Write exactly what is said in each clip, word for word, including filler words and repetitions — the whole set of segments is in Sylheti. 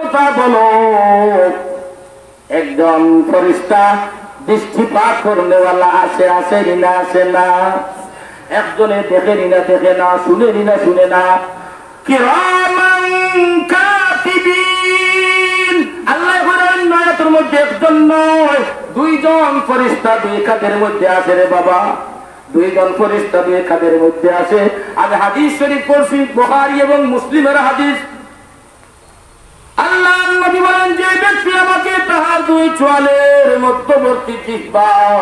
কথা বলো, একজন ফেরেশতা দৃষ্টিপাত করনেওয়ালা আছে, আছে নি না, আছে না? একজনে দেখে নি না, দেখে না, শুনে নি না, শুনে না। কিরামান কাতিবিন। আল্লায় কইরা অন্য আয়াতর মধ্যে একজন নয়, দুইজন ফেরেশতা দুই কাদের মধ্যে আছে রে বাবা, দুইজন ফেরেশতা দুই কাদের মধ্যে আছে। আমি হাদিস শরীফ পড়ছি, বুখারী এবং মুসলিমের হাদিস। আল্লাহর নবী বলেন, যে ব্যক্তি আমাকে তাহার দুই চোয়ালের মধ্যবর্তী জিহ্বা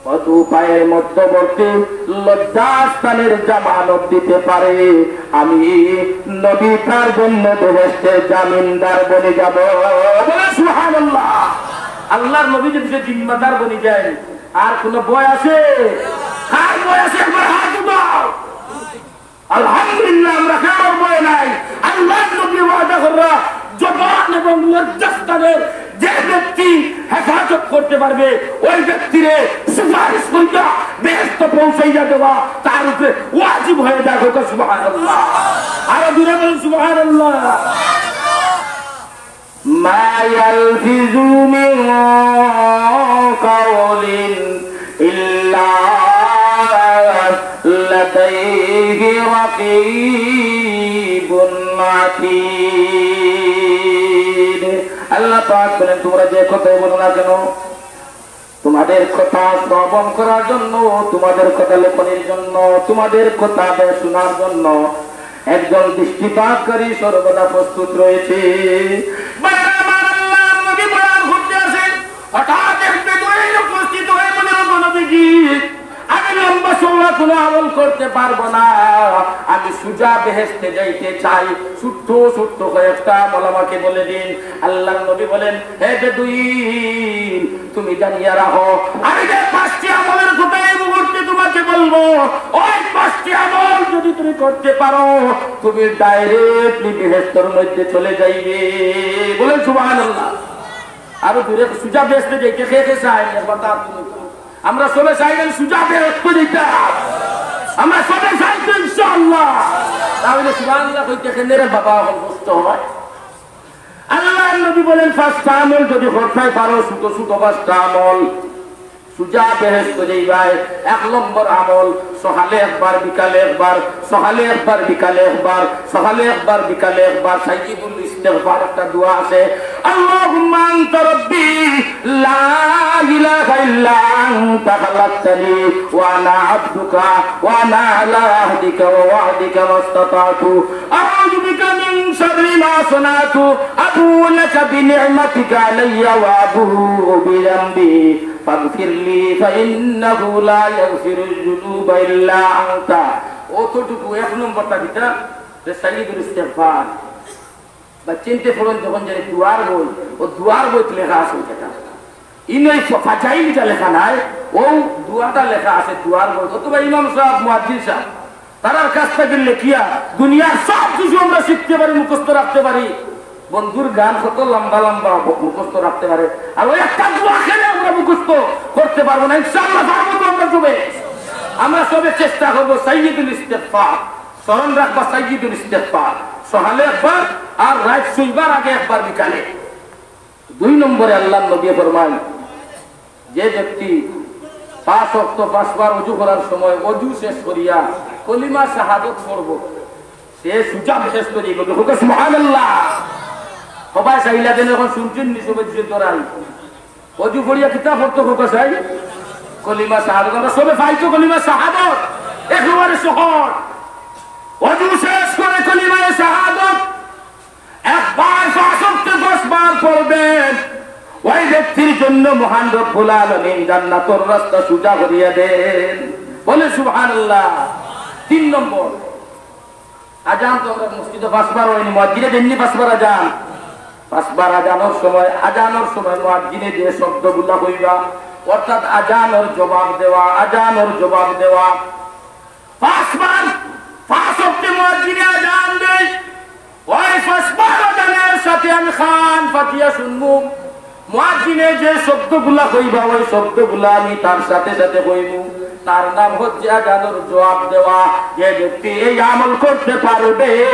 ও দু পায়ের মধ্যবর্তী লজ্জাস্থানের জামানত দিতে পারে, আমি নবী তার জন্য বেহেশতে জামিনদার বনে যাব। বলে সুবহানাল্লাহ। আল্লাহর নবী যদি সে জিম্মাদার বনে যায়, আর কোনো ভয় আছে? কার ভয় আছে? একবার হাত উঠাও। আলহামদুলিল্লাহ, আমরা কেউর ভয় নাই। আল্লাহর নবী ওয়াদা কররা, জবান এবং লজ্জাস্থানের যে ব্যক্তি হেফাজত করতে পারবে, ওই ব্যক্তিরে সুপারিশ করিয়া বেহেশত পৌঁছাইয়া দেওয়া তার উপরে ওয়াজিব হয়ে যায়। হোক সুবহানাল্লাহ। আরো জোরে বলুন সুবহানাল্লাহ। ما يلفظ من قول إلا لديه رقيب عتيد। আল্লাহ পাক বলেন, তোমরা যে কথাই বলো না কেন, তোমাদের কথা শ্রবণ করার জন্য, তোমাদের কথা লেখনির জন্য, তোমাদের কথা শোনার জন্য একজন দৃষ্টিপাতকারী সর্বদা প্রস্তুত রয়েছে। ভাইরা আমার, আল্লাহর নবী বয়ান করতে আছেন, হঠাৎ এক বেদুইন উপস্থিত হয়ে বলে, "ওগো নবীজি, আমি লম্বা চওড়া কোনো আমল করতে পারবো না, আমি সুজা বেহেশতে যাইতে চাই, ছোট্ট ছোট্ট কয়েকটা আমল আমাকে বলে দিন।" আল্লাহর নবী বলেন, "হে বেদুইন, তুমি জানিয়া রাখো, আমি যে পাঁচটি আমলের কথা এই মুহূর্তে তোমাকে বলবো, ওই পাঁচটি আমল যদি তুমি করতে পারো, তুমি ডাইরেক্টলি বেহেশতর মধ্যে চলে যাইবে।" বলেন সুবহানাল্লাহ। আরো জোরে, সুজা বেহেশতে যাইতে কে কে চায়? একবার তার তুমি, আমরা সবে চাই না সুজা বেহেশতে যাইতে? আমরা সবে চাই তো ইনশাআল্লাহ। তাহলে সুবহানাল্লাহ কইতে কেন রে বাবা, এখন কষ্ট হয়? আল্লাহর নবী বলেন, পাঁচটা আমল যদি করতে পারো, ছোট ছোট পাঁচটা আমল, সুজা বেহেশত যাইবায়। এক নম্বর আমল, সকালে একবার, বিকালে একবার, সকালে একবার, বিকালে একবার, সকালে একবার, বিকালে একবার, সাইয়্যিদুল ইস্তেগফার একটা দোয়া আছে, اللهم أنت ربي لا إله إلا أنت خلقتني وأنا عبدك وأنا على عهدك ووعدك ما استطعت أعوذ بك من شر ما صنعت أبوء لك بنعمتك علي وأبوء بذنبي فاغفر لي فإنه لا يغفر الذنوب إلا أنت। অতটুকু এক নম্বরটা কিতা? যে সাইয়্যিদুল ইস্তেগফার। বা চিনতে পড়ুন যখন যে দোয়ার বই, ও দোয়ার বইত লেখা আছে ওটা। ইনো এই ফ-, ফাজাইল ইটা লেখা নাই, ও দোয়াটা লেখা আছে দোয়ার বই। অথবা ইমাম সাহেব, মুয়াজ্জিন সাহেব, তারার কাছ থাকি লেখিয়া দুনিয়ার সব কিছু আমরা শিখতে পারি, মুখস্থ রাখতে পারি। বন্ধুর গান কত লম্বা লম্বা ব-, মুখস্থ রাখতে পারে, আর ওই একটা দোয়া কেনে আমরা মুখস্থ করতে পারবো না? ইনশাআল্লাহ পারবো তো আমরা সবে। আমরা সবে চেষ্টা করবো সাইয়্যিদুল ইস্তেগফার, স্মরণ রাখবা সাইয়্যিদুল ইস্তেগফার, সকালে একবার আর রাইত শুইবার আগে একবার বিকালে। দুই নম্বরে আল্লাহর নবী ফরমান, যে ব্যক্তি পাঁচ ওয়াক্ত পাঁচবার অজু করার সময় অজু শেষ করিয়া কলিমা শাহাদত পড়ব, সে সুজা বেহেশত যাইব। হোক সুবহানাল্লাহ। সবাই চাইলা দেন, এখন শুনছেন নি সবে দিছে তোরাই? অজু পড়িয়া কিতা পড়তো হোক চাই? কলিমা শাহাদত। আমরা সবে পাইতো কলিমা শাহাদত, একেবারে সহজ। অজু শেষ করে কলিমা শাহাদত একবার পাঁচ ওয়াক্তে দশ বার পড়বেন, ওই ব্যক্তির জন্য মহান রব্বুল আলামিন জান্নাতর রাস্তা সুজা করিয়া দেন। বলে সুবহানাল্লাহ। তিন নম্বর, আজান তো আমরা মসজিদে পাঁচবার হয়নি, মুয়াজ্জিনে দেননি পাঁচবার আজান। পাঁচবার আজানোর সময়, আজানোর সময় মুয়াজ্জিনে যে শব্দগুলা কইবা, অর্থাৎ আজানোর জবাব দেওয়া, আজানোর জবাব দেওয়া, পাঁচবার, পাঁচ ওয়াক্তে মুয়াজ্জিনে আজান দেয়। ওই পাঁচবার আজানের সাথে আমি কান পাতিয়া শুনমু। মুয়াজ্জিনে যে শব্দগুলা কইবা, ওই শব্দগুলা আমি তার সাথে সাথে কইমু। তার নাম হচ্ছে আজানোর জবাব দেওয়া। যে ব্যক্তি এই আমল করতে পারবে,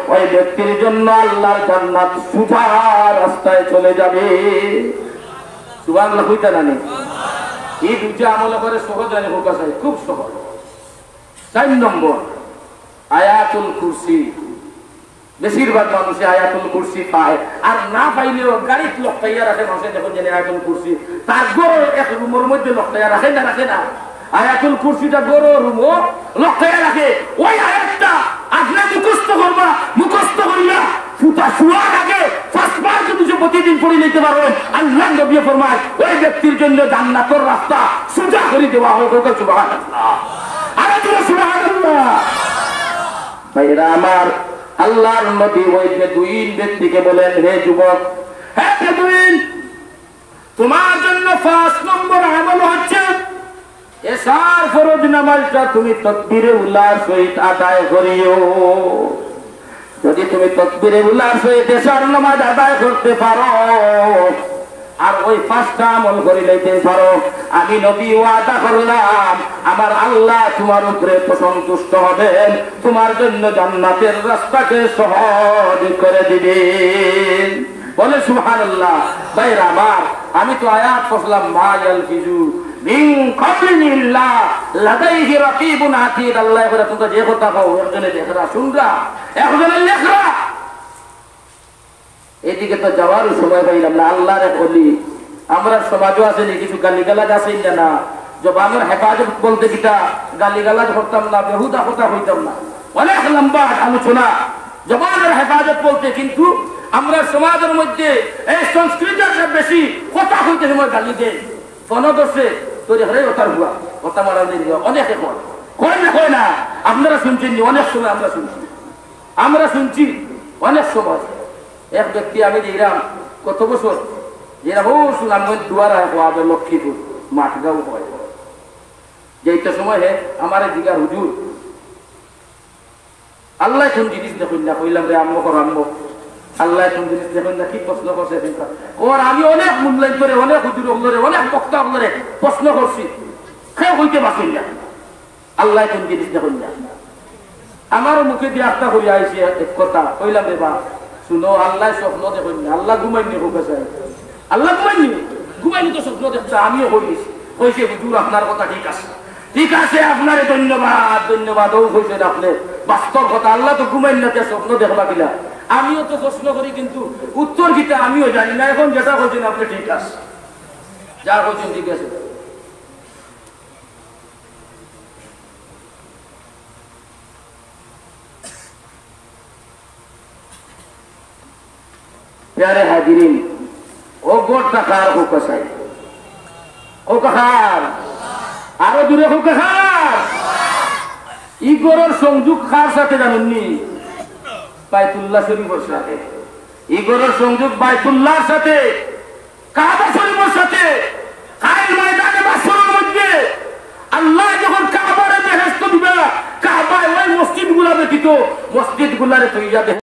ওই ব্যক্তির জন্য আল্লাহর জান্নাত সুজা রাস্তায় চলে যাবে। সুবহানাল্লাহ কইতা না নি? এই দুইটা আমল করে সহজ হয়, হোক আছে, খুব সহজ। চার নম্বর, আয়াতুল কুরসি। বেশিরভাগ মানুষে আয়াতুল কুরসি পায়, আর না পাইলেও গাড়িত লটকাইয়া রাখে। মানুষে দেখইন যে আয়াতুল কুরসি তার ঘরর এক রুমর মধ্যে লটকাইয়া রাখে না, রাখে না? আয়াতুল কুরসিটা ঘরর রুমো লটকাইয়া রাখে। ওই আয়াতটা আপনে মুখস্থ করবা, মুখস্থ করিয়া ফুটা শুয়ার আগে পাঁচবার যদি সে প্রতিদিন পড়ি নিতে পারবেন, আল্লাহর নবী ফরমায়, ওই ব্যক্তির জন্য জান্নাতের রাস্তা সুজা করে দেওয়া হবে। সুবহানাল্লাহ। আরো জোরে সুবহানাল্লাহ। ভাইরা আমার, আল্লাহর নবী ওই বেদুইন ব্যক্তিকে বলেন, "হে যুবক, হে বেদুইন, তোমার জন্য পাঁচ নম্বর আমল হচ্ছে এশার ফরজ নামাজটা তুমি তকবিরে উলার সহিত আদায় করিও। যদি তুমি তকবিরে উলার সহিত এশার নামাজ আদায় করতে পারো, আর ওই পাঁচটা আমল করি লইতে পারো, আমি নবী ওয়াদা করলাম, আমার আল্লাহ তোমার উপরে তো সন্তুষ্ট হবেন, তোমার জন্য জান্নাতের রাস্তাকে সহজ করে দিবেন।" বলে, "সুবহানাল্লাহ।" ভাইরা আমার, আমি তো আয়াত পড়লাম, "মা ইয়ালফিজু মিন কাউলিন ইল্লা লাদাইহি রাকিবুন আতীদ।" আল্লাহ করে তোমরা যে কথা কও, একজনে দেখরা, শুনরা, একজনে লেখরা। এদিকে তো যাওয়ারও সময় পাইলাম না। আল্লাহর এক অলি, আমরার সমাজও আছে নি কিছু গালিগালাজ আছে না, না? জবানর হেফাজত বলতে কিতা, গালিগালাজ করতাম না, বেহুদা কথা কইতাম না। অনেক লম্বা আলোচনা, জবানর হেফাজত বলতে, কিন্তু আমরার সমাজর মধ্যে এই সংস্কৃতিটা বেশি, কথা কইতে সময় গালি দেয়। ফোনও ধরছে, তোর হরে ওটার হুয়া, ওটা মারা নেই হুয়া, অনেকে কয়। কয় না, কয় না, আপনারা শুনছেন নি, অনেক সময় আমরা শুনছি। আমরা শুনছি অনেক সময়। এক ব্যক্তি আমি দেখলাম কত বছর, যেটা বহু সুনামগঞ্জ দুয়ারা হয়, ওয়াবে লক্ষ্মীপুর, মাঠগাঁও হয়। যেটা সময় হে আমার জিগার, "হুজুর, আল্লাহ কোন জিনিস দেখইন না?" কইলাম, "রে আম্মক, ওর আম্মক, আল্লাহ কোন জিনিস দেখইন না? কি প্রশ্ন করছে চিন্তা কর।" আমি অনেক মূল্যায়ন করে, অনেক হুজুর অকলরে, অনেক বক্তা অকলরে প্রশ্ন করছি, কেউ কইতে পারছেন না। আল্লাহ কোন জিনিস দেখইন না। আমারও মুখে দিয়ে আখতা করিয়া আইছি এক কথা, কইলাম, "রে বা, শুনো, আল্লাহ স্বপ্ন দেখইন না, আল্লাহ ঘুমাইন নি, হোক আছে, আল্লাহ ঘুমাইন নি, ঘুমাইন নি তো স্বপ্ন দেখছে, আমিও কই দিছি।" কইছে, "হুজুর, আপনার কথা ঠিক আছে, ঠিক আছে, আপনারে ধন্যবাদ, ধন্যবাদ।" ও কইছেন আপনি, বাস্তব কথা, আল্লাহ তো ঘুমাইন না, তে স্বপ্ন দেখবা কিলা? আমিও তো প্রশ্ন করি, কিন্তু উত্তর কিতা আমিও জানি না। এখন যেটা কইছেন আপনি ঠিক আছে, যা কইছেন ঠিক আছে। প্যারে হাজিরিন, ও ঘরটা কার? কউক্কা চাই, কউক্কা কার? আরো জোরে কউক্কা কার? ই ঘরর সংযোগ কার সাথে জানইন নি? বাইতুল্লাহ শরীফর সাথে। ই ঘরর সংযোগ বাইতুল্লাহর সাথে। কাবা শরীফর সাথে। কাইল ময়দানে মাশরর মধ্যে আল্লাহ যখন কাবারে বেহেশত দিবা, কাবায় ওই মসজিদগুলা ব্যতীত মসজিদগুলারে থইয়া দে-